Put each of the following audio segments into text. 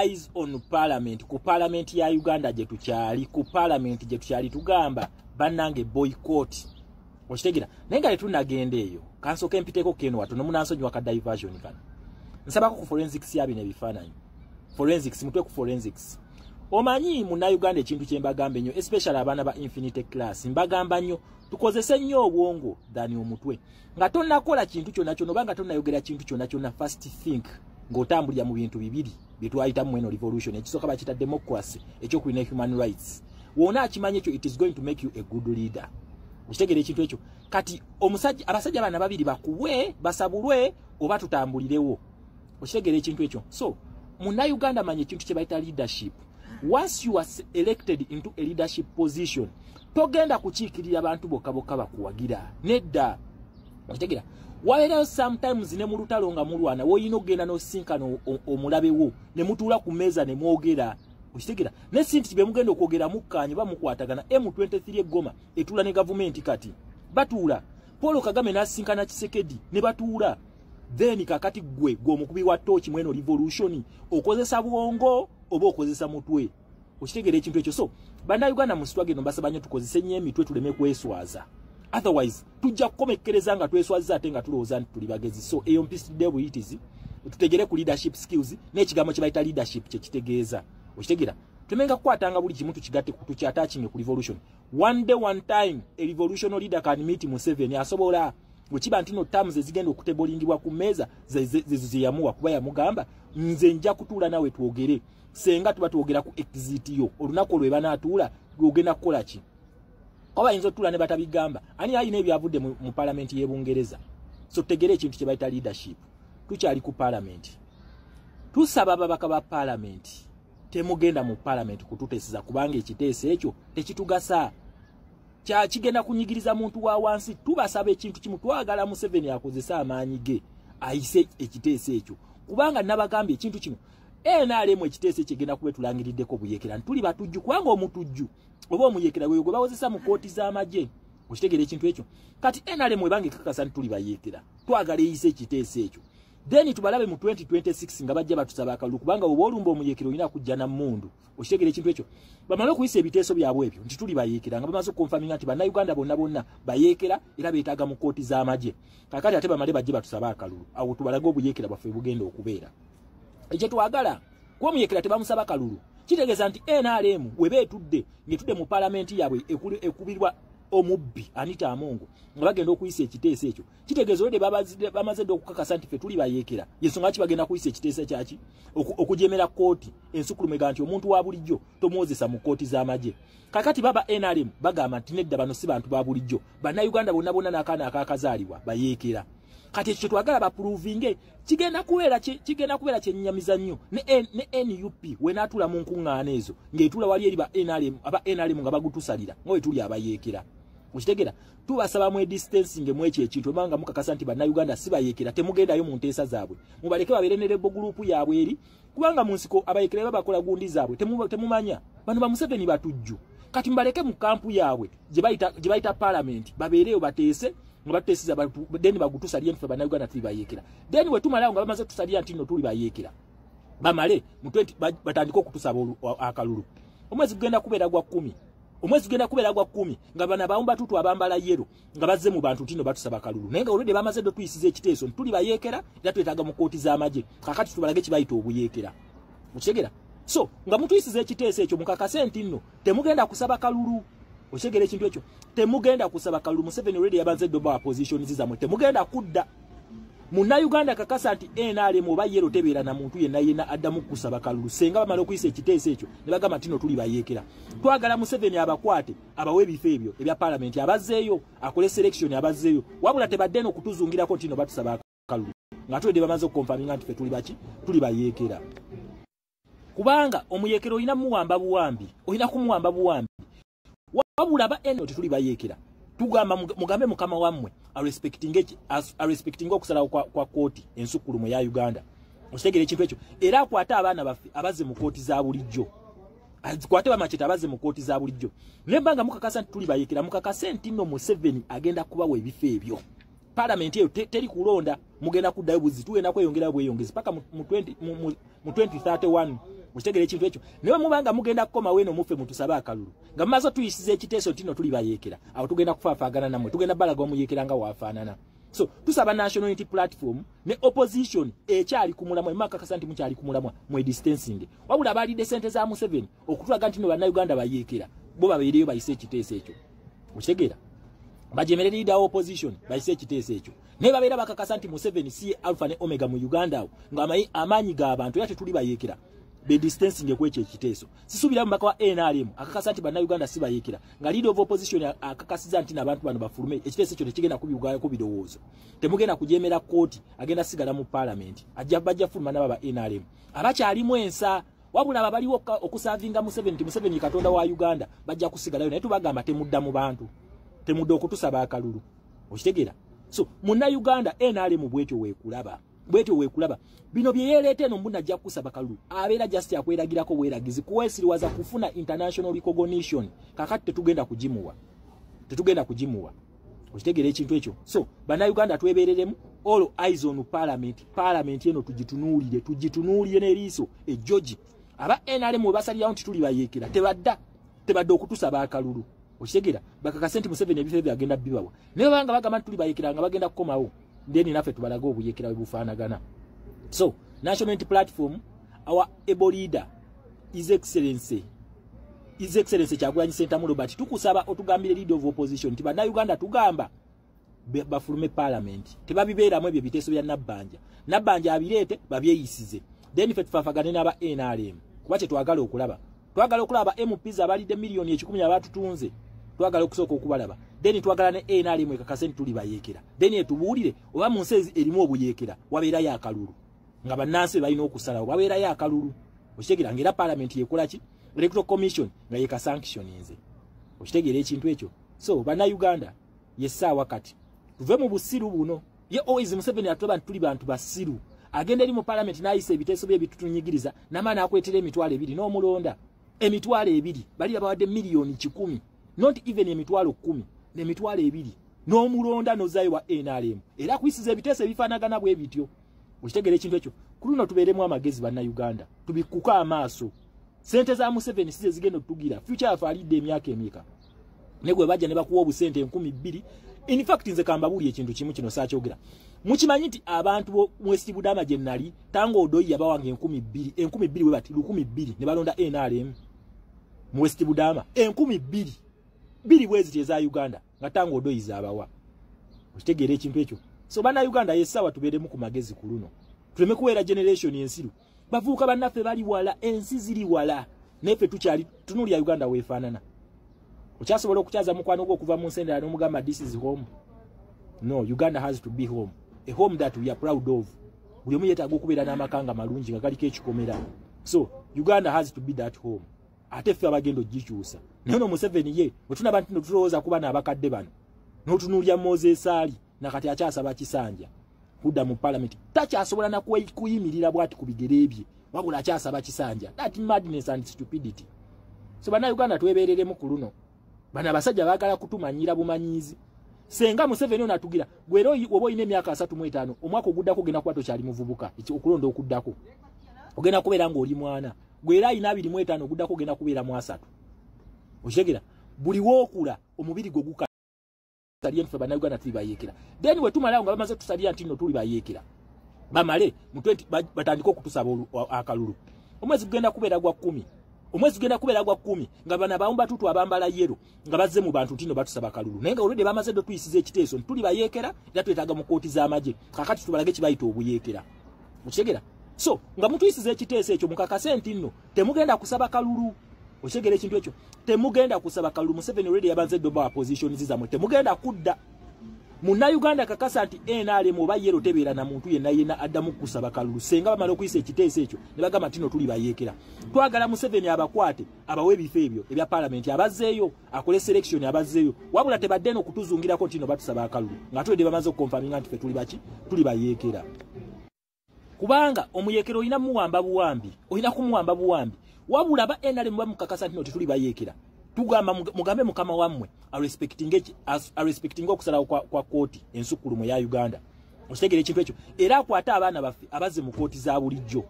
Eyes on parliament, ku parliament ya Uganda gye tukyali, ku parliament gye tukyali tugamba bannange boycott. Okitegeera? Naye nga tetunnagenda eyo, kansooke mpiteko keno watono, munansonyiwa ka diversion kano. Nsabako ku forensics ya bino ebifaananyi. Forensics, mutwe ku forensics. Omanyi munnayuganda, ekintu kye mbagamba ennyo, especially abaana ba infinity class, mbagamba nnyo tukozese nnyo obwongo than omutwe. Nga tonnakola kintu kyonna kyonna oba nga tonnayogera kintu kyonna kyonna, first think ng'otambulira mu bintu bibiri bye twayitamu eno revolution. Ekisooka bakiyita democracy, ekyokubiri ne human rights. Wona akimanya ekyo, it is going to make you a good leader. Okitegeera ekintu ekyo? Kati omusajja, abasajja bana babiri bakubwe, basabulwe oba tutambulirewo. Okitegeera ekintu ekyo? So munnayuganda, manya ekintu kye bayita leadership. Once you are elected into a leadership position, togenda kukiikirira bantu bokka bokka bakuwagira, nedda. Okitegeera? Wabeerayo sometimes ne mu lutalo nga mulwana, woyina okugenda n'osinkana omulabe wo ne mutuula ku mmeeza ne mwogera. Okitegeera? Ne si nti bye mugenda okwogera mukkaanya oba mukwatagana. M23 eggoma etuula ne gavumenti, kati batuula. Paul Kagame n'asinkana Tshisekedi ne batuula. Then kakati gwe gwe omukubi wa tooki mweno revolution, okozesa bwongo oba okozesa mutwe? Okitegeera ekintu ekyo? So bannayuganda, mu struggle eno mbasaba nnyo tukozese nnyo emitwe, tuleme kweswaza, otherwise tujja kukomekkereza nga tweswaziza ate nga tulowooza nti tuli bagezi. So eyo mpisiridde buyitizi, tutegere ku leadership skills n'ekigambo kye bayita leadership kye kitegeeza. Okitegeera? Tulemenga kukwatanga buli kimu tukigatte, tukyattachinge ku revolution. One day, one time, a revolutionary leader can meet Museveni. Asobola bwekiba nti no terms ezigenda okutebolingibwa ku mmeeza zezo zeyamuwa, kuba yamugamba, "Nze nja kutuula nawe twogere senga tuba twogera ku exit yo." Olunaku olwo banaatuula, ogenda kukola ki? Oba bayinza otuula ne batabigamba. Ani alina ebyavudde mu palamenti y'e Bungereza? So tutegere ekintu kye bayita leadership. Tukyali ku palamenti. Tusaba ababaka ba palamenti, temugenda mu palamenti kututeeseza, kubanga ekiteeso ekyo tekitugasa, kigenda kunyigiriza muntu wa wansi. Tubasaba ekintu kimu: twagala Museveni akozese amaanyi ge ayise ekiteeso ekyo, kubanga nabagambye ekintu kino, NRM ekiteeso ekyo egenda kuba etulangiriddeko buyekera, ntuli batujju, kubanga omutujju oba omuyekera gwe gwe bawozesa mu kooti z'amagye. Okitegeera ekintu ekyo? Kati NRM ebanga ekakasa nti tuli bayeekera, twagala eyise ekiteeso ekyo, then tubalabe mu 2026 nga bajja batusaba akalulu, kubanga oba olumba omuyekera olina kujja na mmundu. Okitegeera ekintu ekyo? Bamale okuyisa ebiteeso byabwe ebyo nti tuli bayeekera, nga bamaze okuconfirminga nti bannayuganda bonna bonna bayeekera era beetaaga mu kooti z'amagye, kakati ate bamale bajje batusabe akalulu. Awo tubalage obuyeekera bwaffe bugenda okubeera. Ekyo twagala, kuba omuyekera tebamusaba kalulu. Kitegeeza nti NRM weba etudde ng'etudde mu palamenti yaabwe ekubirwa omubbi Anita Among, nga bagenda okuyisa ekiteeso ekyo, kitegeeza olwedde bamaze dde okukakasa nti ffe tuli bayeekera. Yensonga ki bagenda kuyisa ekiteeso kyaki okujemera kooti ensukulumega nti omuntu wa bulijjo tomuwozesa mu kooti z'amagye. Kakati baba NRM bagamba nti nedda, bano si bantu ba bulijjo, bannayuganda bonna bonna n'akaana akakazaalibwa bayeekera. Kati ekyo kyetwagala baprovinge. Kigenda kubeera kyennyamiza nnyo ne NUP wenaatuula mu nkuŋŋaana ezo ng'etuula wali eri ba NRM, aba NRM nga bagutusalira nga we tuli abayeekera. Okitegera? Tubasaba mwe distancing mwekyo ekintu. Obanga mukakasa nti bannayuganda si bayeekera, temugendayo mu nteesa zaabwe, mubaleke babeere ne rebel group yaabwe eri, kubanga mu nsiko abayeekera baba bakola gundi zaabwe. Temumanya bano ba Museveni batujju. Kati mubaleke mu kampu yaabwe gye bayita palamenti, babeereyo bateese nga bateeseza, then bagutusalire nti ffe bannayuganda tuli bayeekera. Then we tumalawo nga bamaze tusalira nti nno tuli bayeekera, bamale mu 20 batandike okutusaba akalulu. Omwezi gugenda kubeera gwa 10, omwezi gugenda kubeera gwa 10, nga bano abawumbatutu abambala yellow nga bazze mu bantu tino batusaba kalulu, naye nga olwedde bamaze dde tuyisiza ekiteeso nti tuli bayeekera era twetaaga mu kooti z'amagye. Kakati tubalage kibayita obuyeekera. Okitegera? So nga mutuyisiza ekiteeso ekyo, mukakase nti nno temugenda kusaba kalulu. Okitegera ekintu ekyo? Temugenda kusaba kalulu. Museveni already yabanze dde oba positions zammwe, temugenda kudda. Munnayuganda, kakasa nti NRM oba yellow tebeera na muntu yenna yenna addamu kusaba kalulu senga bamala okuyisa ekiteeso ekyo ne bagamba nti no tuli bayeekera. Twagala Museveni abakwate, abawe ebifo ebyo ebya palamenti, abazzeeyo, akole selection abazzeeyo, wabula tebadde eno okutuzungirako nti no batusaba akalulu nga tuwedde bamaze okuconfirminga nti ffe tuli baki? Tuli bayeekera. Kubanga omuyeekera olina muwamba buwambi, olina kumuwamba buwambi. Wabula ba eno tetuli bayeekera, tugamba mugambe mukama wammwe arespectinge okusalawo kwa kooti ensukkulumu ya Uganda. Okitegeera ekintu ekyo? Era akwate abaana baffe abazze mu kooti za bulijjo, akwate bamachete abazze mu kooti za bulijjo. Naye mbanga mukakasa nti tuli bayeekera, mukakase nti nno Museveni agenda kubawa ebifo ebyo. Palamenti eyo teri kulonda, mugenda kuddayo buzi, tugenda kweyongerayo bweyongezi paka mu 2031. Mukitegere ekintu ekyo. Naye mubanga mugenda kukoma weno mufe mutusabe akalulu, nga mumaze tuyisiza ekiteeso nti no tuli bayeekera, awo tugenda kufaafaagana nammwe, tugenda balaga omuyeekera nga waafaanana. So tusaba National Unity Platform ne opposition ekyali ku mulamwa, emakakasa nti mukyali ku mulamwa, mwe distancing. Wabula abalidde sente za Museveni okutulaga nti no Bannayuganda bayeekera, bo babeereyo bayise ekiteeso ekyo. Okitegeera? Bajemerere leader opposition bayise ekiteeso ekyo. Naye babeera bakakasa nti Museveni si alpha ne omega mu Uganda awo, nga amaanyi g'abantu era tetuli bayeekera, be distancing kwekyo ekiteeso. Sisuubira mubaka wa NRM akakasa nti Bannayuganda si bayeekera, nga leader of opposition akakasiza nti n'abantu bano bafulume, ekiteeso ekyo tekigenda kubyugayako birowoozo. Temugenda kujeemera kkooti, agenda sigala mu parliament, ajja bajja fuluma n'aba NRM abakyalimu ensa. Wabula abaliwo okusavinga Museveni nti Museveni katonda wa Uganda bajja kusigalayo, naye tubagamba temudda mu bantu, temudda okutusaba akalulu. Okitegeera? So Munnayuganda, NRM bwetyo weekulaba, bwetyo weekulaba. Bino bye yeereeta eno mbuna ajja kukusaba kalulu, abeera just akweragirako bweragizi, kuweesiriwaza kufuna international recognition. Kakati tetugenda kugimuwa, tetugenda kugimuwa. Okitegeera ekintu ekyo? So Bannayuganda, twebereremu. All eyes on parliament. Parliament eno tugitunuulire, tugitunuulire n'eriiso ejjogi. Aba NRM we basalirawo nti tuli bayeekera, tebadda, tebadde okutusaba akalulu. Okitegeera? Bakakase nti Museveni ebifo ebyo agenda bibawa. Naye banga bagamba nti tuli bayeekera nga bagenda kukomawo, then naffe tubalage obuyeekera bwe bufaanagana. So National Unity Platform, our able leader, His Excellency Kyagulanyi Ssentamu Robert, tukusaba otugambire leader of opposition nti Bannayuganda tugamba bafulume parliament, tebabibeeramu ebyo ebiteeso bya Nabbanja. Nabbanja abireete babyeyisize, then ffe tufaafagane n'aba NRM, kuba kyetwagala okulaba, twagala okulaba MPs abalidde 100,000,000 abatutunze, twagala okusooka okubalaba. Then twagala ne NRM ekakase nti tuli bayeekera, then etubuulire oba mu nsi erimu obuyeekera wabeerayo akalulu, nga bannansi balina okusalawo, wabeerayo akalulu. Okitegeera? Nga era parliament yekola ki? Electoral Commission nga yeka sanctioninze. Okitegeera ekintu ekyo? So Bannayuganda, yessaawa kati tuve mu busiru buno. Ye always Museveni atulaba nti tuli bantu basiru. Agenda eri mu parliament n'ayisa ebiteeso bye ebitutunyigiriza, n'amaani akwetera 20,000 n'omulonda. 20,000, bali babawadde 100,000,000, not even 10,000, n'20,000, n'omulonda n'ozaayo wa NRM, era kuyisiza ebiteeso ebifaanagana bwe bityo. Okitegeera ekintu ekyo? Ku luno tubeeremu amagezi, Bannayuganda, tubikkuke amaaso. Sente za Museveni si ze zigenda otutugira future yaffe. Alidde emyaka emeka? Ne gwe bajja ne bakuwa obusente 2000. In fact, nze kambabuulire ekintu kimu, kino saakyogera. Mukimanyi nti abantu bo West Budama gye nali, Tanga Odoi yabawanga 2000, 2000 bwe bati, 2000, ne balonda NRM mu West Budama. 2000 biri bwe ziti eza Uganda, nga Tanga Odoi zaabawa. Okitegeera ekintu ekyo? So Bannayuganda, yessaawa tubeeremu ku magezi ku luno, tuleme kuweera generation ensiru. Bavubuka bannaffe bali wala, ensi ziri wala, naffe tukyali tunuulya Uganda weefaanana. Okyasobola okukyaza mukwano gwo okuva mu nsi endala n'omugamba, "This is home"? No, Uganda has to be home, a home that we are proud of. Buli omu yeetaaga okubeera n'amaka nga malungi, nga galiko ekikomera. So Uganda has to be that home, ate ffe abagenda ogikyusa. Naye no Museveni ye bwe tunaba nti tulowooza kuba n'abakadde bano, n'otunuulya Moses Ali, nakati akyasaba kisanja kudda mu parliament, takyasobola na kuyimirira bwati ku bigere bye, wabula akyasaba kisanja. That madness and stupidity. So Bannayuganda, twebereremu ku luno. Bano abasajja baagala kutumanyira bumanyizi. Senga Museveni ono atugira gwera, oba olina emyaka 35, omwaka oguddako ogenda kuba tokyali muvubuka. Okulonda okuddako ogenda kubeera ng'oli mwana. Gwera alina 25, oguddako ogenda kubeera mu 30. Okitegera? Buli wookula omubiri gwo gukalye. Nfe Bannayuganda tuli bayeekera. Then we tumalawo nga bamaze tusalira nti nno tuli bayeekera, bamale mu 20 batandike okutusaba akalulu. Omwezi gugenda kubeera gwa 10, omwezi gugenda kubeera gwa 10, nga bano abawumbatutu abambala yellow nga bazze mu bantu ntino batusaba kalulu, naye nga olwedde bamaze dde tuyisiza ekiteeso nti tuli bayeekera, era twetaaga mu kooti z'amagye. Kakati tubalage kibayita obuyeekera. Okitegera? So nga mutuyisiza ekiteeso ekyo, mukakase nti nno temugenda kusaba kalulu. Okitegera ekintu ekyo? Temugenda kusaba kalulu. Museveni already yabanze dde oba positions zammwe, temugenda kudda. Munnayuganda, kakasa nti NRM oba yellow tebeera na muntu yenna yenna addamu kusaba kalulu senga bamala okuyisa ekiteeso ekyo ne bagamba nti no tuli bayeekera. Twagala Museveni abakwate, abawe ebifo ebyo ebya paalamenti, abazzeeyo, akole selection, abazzeeyo. Wabula tebadde no kutuzungirako nti no batusaba akalulu nga tuwedde bamaze okuconfirminga nti ffe tuli baki? Tuli bayeekera. Kubanga omuyeekera olina muwamba buwambi, olina kumuwamba buwambi. Wabula ba NRM bamukakasa nti no tetuli bayeekera, tugamba mugambe mukama wammwe arespectinge okusalawo kwa kooti ensukkulumu ya Uganda. Okitegeera ekintu ekyo? Era akwate abaana baffe abazze mu kooti za bulijjo.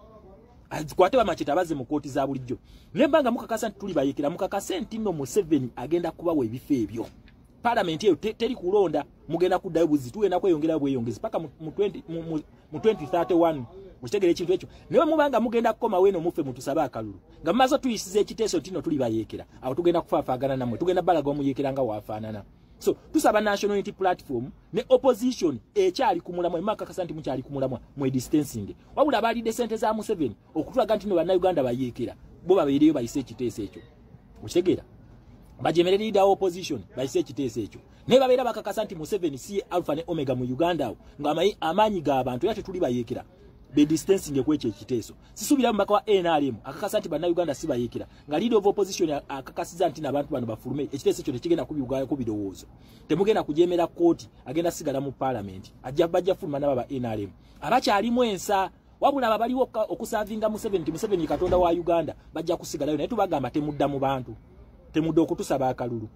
Azikwate bamacheta abaze mu kooti za bulijjo. Naye mbanga mukakasa nti tuli bayekera, mukakase nti nno Museveni agenda kubawa ebifo ebyo. Parliament eyo teri kulonda, mugenda kuddayo buzi, tugenda kweyongera bweyongezi paka mu 2031. Mukitegere ekintu ekyo. Naye mubanga mugenda kukomawo eno muffe mutusabe akalulu, nga mumaze tuyisiza ekiteeso nti nno tuli bayeekera, awo tugenda kufaafaagana nammwe, tugenda balaga omuyeekera nga waafaanana. So tusaba National Unity Platform ne opposition ekyali ku mulamwa, emakakasa nti mukyali ku mulamwa, mwe distancing. Wabula abalidde sente za Museveni okutulaga nti no bannayuganda bayeekera, bo babeereyo bayise ekiteeso ekyo. Okitegeera? Bajemere leader opposition bayise ekiteeso ekyo. Naye babeera bakakasa nti Museveni si alpha ne omega mu Uganda awo, nga amaanyi g'abantu era tetuli bayeekera, be distancing kwekyo ekiteeso. Sisuubira mubaka wa NRM akakasa nti bannayuganda si bayeekera, nga leader of opposition akakasiza nti n'abantu bano bafulume, ekiteeso ekyo tekigenda kubyugayako birowoozo. Temugenda kujemera kooti, agenda sigala mu parliament, ajja bajja fuluma n'aba NRM abakyalimu ensa. Wabula aba baliwo okusavinga Museveni nti Museveni katonda wa Uganda, bajja kusigalayo. Naye tubagamba temudda mu bantu, temudda okutusaba akalulu.